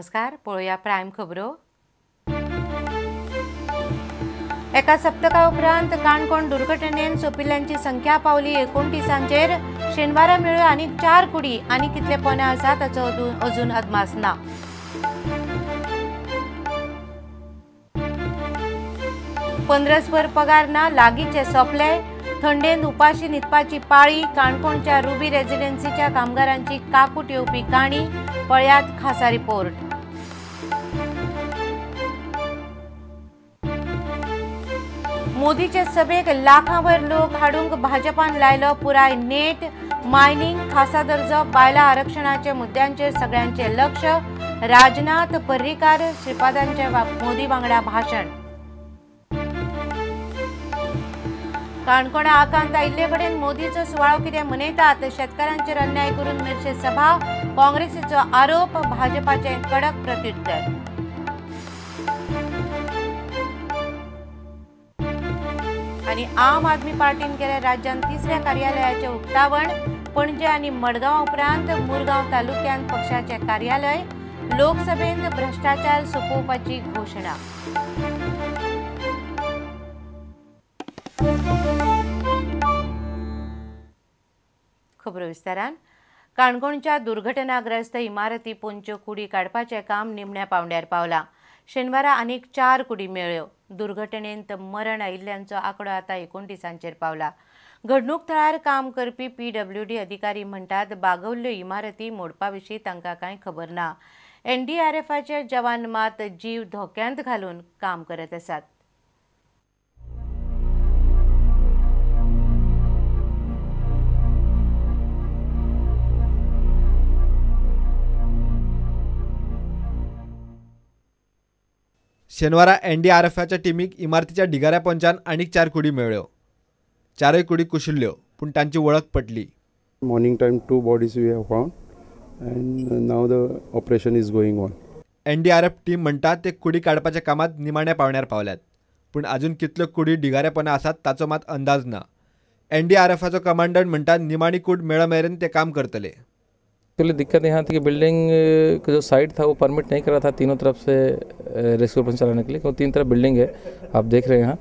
नमस्कार, पळोवया प्रायम खबरो। एका सप्तका उपरांत काणकोण दुर्घटनेन सोंपिल्ल्यांची संख्या पावली 29 शेनवारा मेळ्ळ्यो आनीक 4 कुडी आनी कितले पोने आसा ताचो अजून अदमास ना। पंद्रसभर पगार ना, लागींचे सोंपले, थंडेन उपाशी न्हिदपाची पाळी। काणकोणच्या रुबी रेजिडेन्सीच्या कामगारांची काकूट येवपी काणी, पळयात खासा रिपोर्ट। मोदीचे सभेक लाखांवर लोक हाडूंक भाजपान लायलो पुराय नेट। मायनिंग, खासा दर्जो, बायलां आरक्षणाच्या मुद्द्यांचेर सगळ्यांचे लक्ष। राजनाथ, पर्रीकार, श्रीपादांचे मोदी वांगडा भाशण। काणकोणा आकांत आयिल्ले कडेन मोदीचो सुवाळो कितें मनयतात, शेतकारांचेर अन्याय करून मिरशे सभा, काँग्रेसीचो आरोप, भाजपाचें कडक प्रत्युत्तर। आनी आम आदमी पार्टीन केलें राज्यांत तिसऱ्या कार्यालयाचें उक्तावण। पणजे आनी मडगांव उपरांत मुरगांव तालुक्यांत पक्षाचें कार्यालय। लोकसभेंत भ्रश्टाचार सोंपोवपाची घोशणा। खबरो विस्तारान। काणकोणच्या दुर्घटनाग्रस्त इमारती पोंच्यो कुडी काडपाचें काम निमण्या पावंड्यार पावलां। शेनवारा आनीक 4 कुडी मेळ्ळ्यो। दुर्घटनेंत मरण आयिल्ल्यांचो आंकडो आतां 29 पावला। घडणूक थळार काम करपी पीडब्ल्यूडी अधिकारी म्हणटात, बागवल्ल्यो इमारती मोडपा विशीं तांकां कांय खबर ना। एनडीआरएफाचे जवान मात जीव धोक्यांत घालून काम करत आसात। शेनवारा एनडीआरएफाच्या टिमीक इमारतीच्या ढिगाऱ्या पोंच्यान आनीक 4 कुडी मेळ्ळ्यो। 4 कुडी कुशिल्ल्यो, पूण तांची वळख पटली। Morning time 2 bodies we have found and now the operation is going on. NDRF team म्हणटा ते कुडी काडपाच्या कामात निमाण्या पावण्यार पावल्यात, पूण अजून कितल्यो कुडी ढिगाऱ्या पोंदा आसात ताचो मात अंदाज ना। एनडीआरएफाचो कमांडंट म्हणटा निमाणी कूड मेळ मेरेन ते काम करतले। एक्चुअली दिक्कत यहाँ थी कि बिल्डिंग का जो साइड था वो परमिट नहीं कर रहा था तीनों तरफ से रेस्क्यू ऑपरेशन चलाने के लिए, क्योंकि 3 तरफ बिल्डिंग है आप देख रहे हैं यहाँ,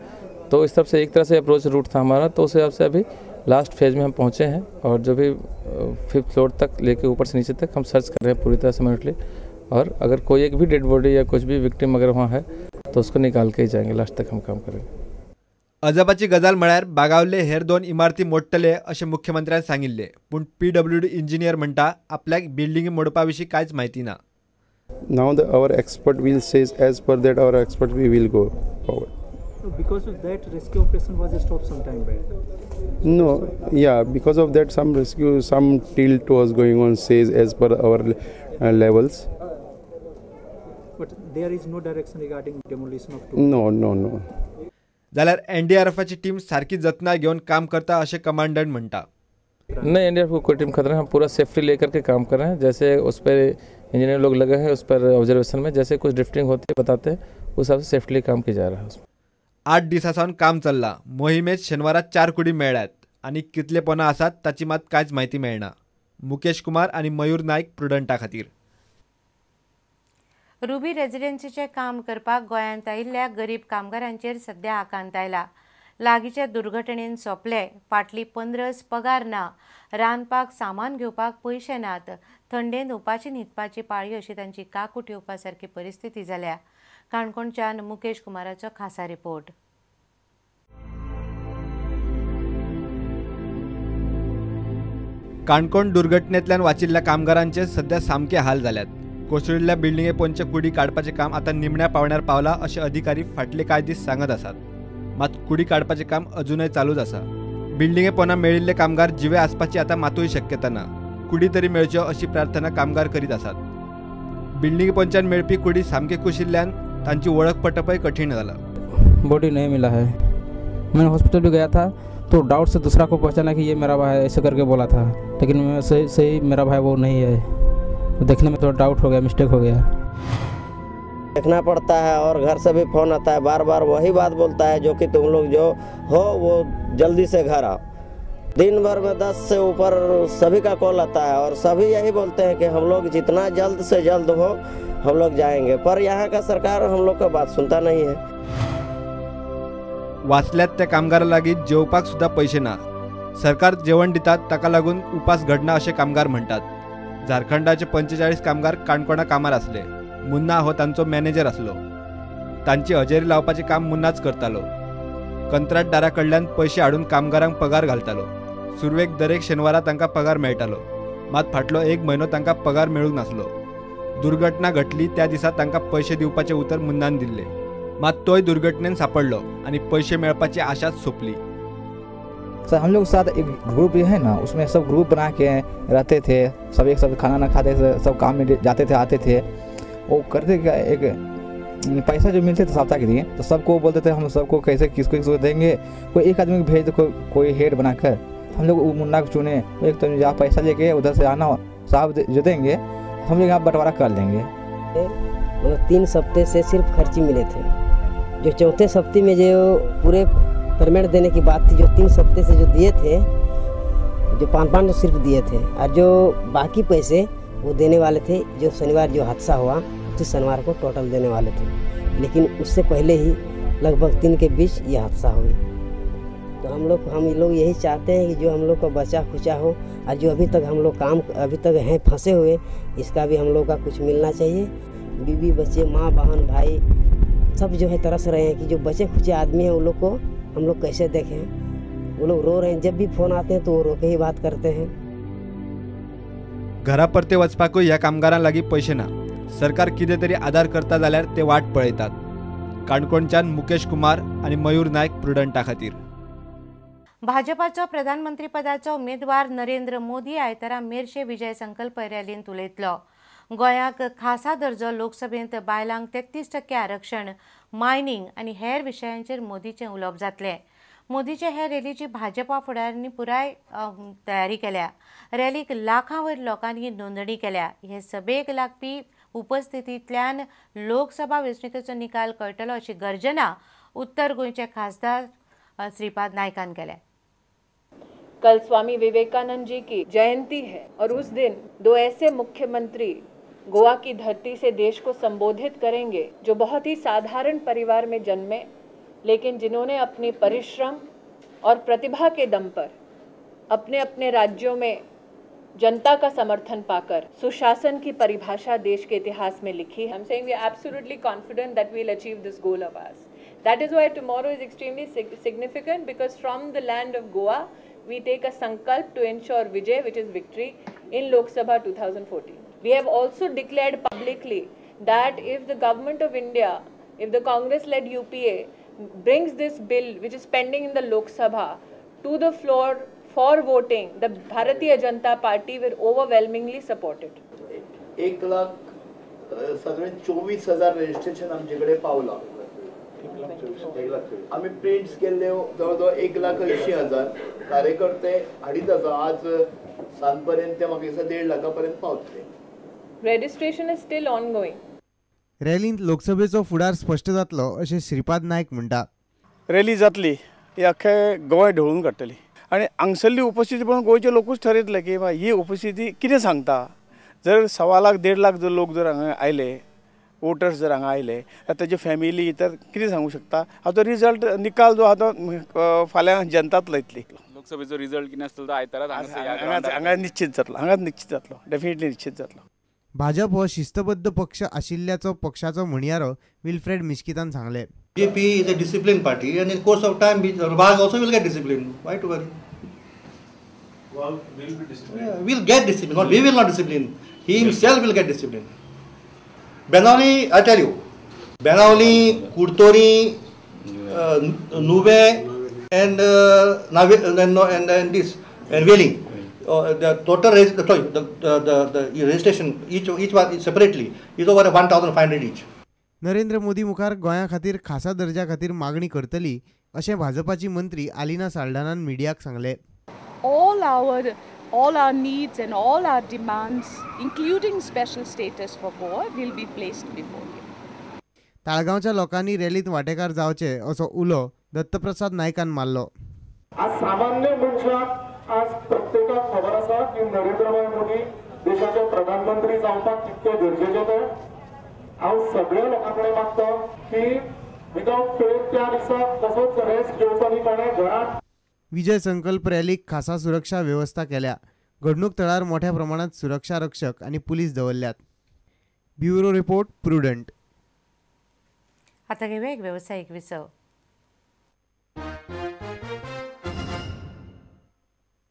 तो इस तरफ से एक तरह से अप्रोच रूट था हमारा, तो उस हिसाब से अभी लास्ट फेज में हम पहुँचे हैं और जो भी 5th floor तक लेके ऊपर से नीचे तक हम सर्च कर रहे हैं पूरी तरह से मिनटली, और अगर कोई एक भी डेड बॉडी या कुछ भी विक्टिम अगर वहाँ है तो उसको निकाल के ही जाएंगे, लास्ट तक हम काम करेंगे। अजापाची गजाल म्हळ्यार बागावले हेर 2 इमारती मोडटले अशें मुख्यमंत्र्यान सांगिल्लें, पूण पीडब्ल्यूडी इंजिनियर म्हणटा आपल्याक बिल्डिंगी मोडपा विशीं कांयच म्हायती ना। Now the our expert will says as per that our expert we will go forward. Because of that rescue operation was stopped some time back. No, yeah, because of that some rescue, some tilt was going on says as per our levels. But there is no direction regarding demolition of two. No, no, no. जाल्यार एनडीआरएफाची team सारकी जतनाय घेवन काम करता अशें commandant म्हणटा। नहीं, NDRF को कोई टीम खतरा है, हम पूरा सेफ्टी लेकर के काम कर रहे हैं। जैसे उस पर इंजीनियर लोग लगे हैं, उस पर ऑब्जर्वेशन में जैसे कुछ ड्रिफ्टिंग होती है बताते हैं, उस हिसाब से सेफ्टली काम किया जा रहा है। 8 दिसां सावन काम चल्लां। मोहिमेंत शेनवारा 4 कुडी मेळ्ळ्यात आनी कितले पोना आसात ताची मात कांयच म्हायती मेळना। मुकेश कुमार आनी मयूर नायक, प्रुडंटा खातीर। रुबी रेजिडेन्सीचें काम करपाक गोंयांत आयिल्ल्या गरीब कामगारांचेर सध्या आकांत आयला। लागींचे दुर्घटनेन सोंपले, फाटली 15 पगार ना, रांदपाक सामान घेवपाक पयशे नात, थंडेन उपाशी न्हिदपाची पाळी अशी तांची काकूट येवपा सारकी परिस्थिती जाल्या। काणकोणच्यान मुकेश कुमाराचो खासा रिपोर्ट। काणकोण दुर्घटनेंतल्यान वाचिल्ल्या कामगारांचे सध्या सामके हाल जाल्यात। कोसळिल्ल्या बिल्डिंगे पोंचे कुडी काडपाचें काम आतां निमण्या पावण्यार पावलां अशें अधिकारी फाटले कांय दीस सांगत आसात, मात कुडी काडपाचें काम अजूनय चालूच आसा। बिल्डिंगे पोंदा मेळिल्ले कामगार जिवे आसपाची आतां मातूय शक्यता ना। कुडी तरी मेळच्यो अशी प्रार्थना कामगार करीत आसात। बिल्डिंगे पोंच्यान मेळपी कुडी सामके कुशिल्ल्यान तांची वळख पटपय कठीण जालां। बॉडी नहीं मिला है, मैं हॉस्पिटल भी गया था तो डाउट से दूसरा को पहचाना कि ये मेरा भाई है, ऐसे करके बोला था, लेकिन मैं सही सही मेरा भाई वो नहीं है। देखने में थोड़ा डाउट हो गया, मिस्टेक हो गया। देखना पड़ता है और घर से भी फोन आता है, बार बार वही बात बोलता है जो कि तुम लोग जो हो वो जल्दी से घर आओ। दिन भर में 10 से ऊपर सभी का कॉल आता है और सभी यही बोलते हैं कि हम लोग जितना जल्द से जल्द हो हम लोग जाएंगे, पर यहाँ का सरकार हम लोग का बात सुनता नहीं है। वाचल्यात त्या कामगारा लागीं जेवपाक सुद्दां पयशे ना। सरकार जेवण दितात ताका लागून उपास घडना अशें कामगार म्हणटात। झारखंडाचे 45 कामगार काणकोणा कामार आसले। मुन्ना हो तांचो मॅनेजर आसलो। तांची हजेरी लावपाचें काम मुन्नाच करतालो। कंत्राटदारा कडल्यान पयशे हाडून कामगारांक पगार घालतालो। सुरवेक दरेक शेनवारा तांकां पगार मेळटालो, मात फाटलो एक म्हयनो तांकां पगार मेळूंक नासलो। दुर्घटना घडली त्या दिसा तांकां पयशे दिवपाचें उतर मुन्नान दिल्लें, मात तोय दुर्घटनेन सापडलो आनी पयशे मेळपाची आशाच सोंपली। सर हम लोग साथ एक ग्रुप है ना, उसमें सब ग्रुप बना के रहते थे, सब एक साथ खाना ना खाते थे, सब काम में जाते थे आते थे। वो करते क्या, एक पैसा जो मिलते थे सप्ताह के लिए तो सबको बोलते थे हम सबको कैसे किसको किसको देंगे, कोई एक आदमी को भेज दो, कोई हेड बनाकर। हम लोग वो मुन्ना को चुने, एक तो जहाँ पैसा लेके उधर से आना साहब जो देंगे हम लोग यहाँ बंटवारा कर लेंगे। मतलब 3 सप्ते से सिर्फ खर्ची मिले थे, जो चौथे सप्ते में जो पूरे पेमेंट देने की बात थी, जो 3 सप्ते से जो दिए थे, जो 5-5 सिर्फ दिए थे, और जो बाकी पैसे वो देने वाले थे, जो शनिवार जो हादसा हुआ उसी शनिवार को टोटल देने वाले थे, लेकिन उससे पहले ही लगभग 3 के बीच ये हादसा हुई। तो हम लोग यही चाहते हैं कि जो हम लोग का बचा खुचा हो और जो अभी तक हम लोग काम अभी तक हैं फंसे हुए, इसका भी हम लोग का कुछ मिलना चाहिए। बीवी बच्चे माँ बहन भाई सब जो है तरस रहे हैं कि जो बचे खुचे आदमी हैं उन लोग को हम लोग कैसे देखें। वो लोग रो रहे हैं, जब भी फ़ोन आते हैं तो वो रो के ही बात करते हैं। घरा परते वचपाकूय ह्या कामगारां लागीं पयशे ना। सरकार कितें तरी आदार करता जाल्यार ते वाट पळयतात। काणकोणच्यान मुकेश कुमार आनी मयूर नायक प्रुडंटा खातीर। भाजपाचो प्रधानमंत्रीपदाचो उमेदवार नरेंद्र मोदी आयतारा मेरशे विजय संकल्प रॅलींत उलयतलो। गोंयाक खासा दर्जो, लोकसभेंत बायलांक 33% आरक्षण, मायनिंग आनी हेर विशयांचेर मोदीचें उलोवप जातलें। मोदीचे हे रॅलीची भाजपा फुडाऱ्यांनी पुराय तयारी केल्या। रॅलीक लाखां वयर लोकांनी नोंदणी केल्या। हे सभेक लागपी उपस्थितींतल्यान लोकसभा वेंचणुकेचो निकाल कळटलो अशी गर्जना उत्तर गोंयचे खासदार श्रीपाद नायकान केल्या। कल स्वामी विवेकानंद जी की जयंती है और उस दिन 2 ऐसे मुख्यमंत्री गोवा की धरती से देश को संबोधित करेंगे जो बहुत ही साधारण परिवार में जन्मे, लेकिन जिन्होंने अपने परिश्रम और प्रतिभा के दम पर अपने अपने राज्यों में जनता का समर्थन पाकर सुशासन की परिभाषा देश के इतिहास में लिखी है। I am saying we are absolutely confident that we will achieve this goal of ours. That is why tomorrow is extremely significant, because from the land of Goa we take a sankalp to ensure Vijay, which is victory, in Lok Sabha 2014. We have also declared publicly that if the government of India, if the Congress-led UPA brings this bill, which is pending in the Lok Sabha, to the floor for voting, the Bharatiya Janata Party will overwhelmingly support it. 1,24,000 registration आमचे पावला। आमी prints केल्ले जवळ जवळ 1,80,000 कार्यकर्ते हाडीत आसा। आज सांज पर्यंत ते म्हाका दिसता 1.5 लाखा पर्यंत पावतले। Registration is still ongoing. रॅलींत लोकसभेचो फुडार स्पश्ट जातलो अशें श्रीपाद नायक म्हणटा। रॅली जातली ही अख्खे गोंय ढवळून काडटली आनी हांगसरली उपस्थिती पळोवन गोंयचे लोकूच ठरयतले की ही उपस्थिती कितें सांगता। जर 1.25 लाख 1.5 लाख जर लोक जर हांगा आयले, वोटर्स जर हांगा आयले जाल्यार ताजे फॅमिली तर कितें सांगू शकता। हाचो रिजल्ट निकाल जो आहा तो फाल्यां जनताच लायतली। लोकसभेचो रिजल्ट कितें आसतलो तो आयताराच हांगा निश्चित जातलो, हांगाच निश्चित जातलो, डेफिनेटली निश्चित जातलो। भाजप हो शिस्तबद्ध पक्ष आशिल्ल्याचो पक्षाचो म्हणयारो विल्फ्रेड मिश्कितान सांगलें। BJP is a disciplined party and in course of time Vaz also will get disciplined. Why to worry? Well, will be disciplined. Yeah, will get disciplined. Not we will not discipline. He himself will get disciplined. Benaulim, I tell you, Benaulim, Kurtori, Nube, and and this and Wailing. The total the registration each one separately is over 1,500 each. Narendra Modi मुखार गोंया खातीर खासा दर्जा खातीर मागणी करतली अशें भाजपाची मंत्री आलिना साल्डानान मिडियाक सांगलें। All our needs and all our demands, including special status for Goa, will be placed before you. ताळगांवच्या लोकांनी रॅलीत वाटेकार जावचे असो उलो दत्तप्रसाद नायकान मारलो। आज सामान्य मनशाक आज प्रत्येकाक खबर आसा की नरेंद्रभाई मोदी देशाचे प्रधानमंत्री जावपाक कितके गरजेचे ते. हांव सगळ्या लोकां कडेन मागता की विदाउट फेल त्या दिसा कसोच रेस्ट घेवचो न्ही कोणें घरांत. विजय संकल्प रॅलीक खासा सुरक्षा वेवस्था केल्या. घडणूक थळार मोठ्या प्रमाणात सुरक्षा रक्षक आनी पुलीस दवरल्यात. Bureau report, Prudent. आता घेऊया एक व्यावसायिक विसव.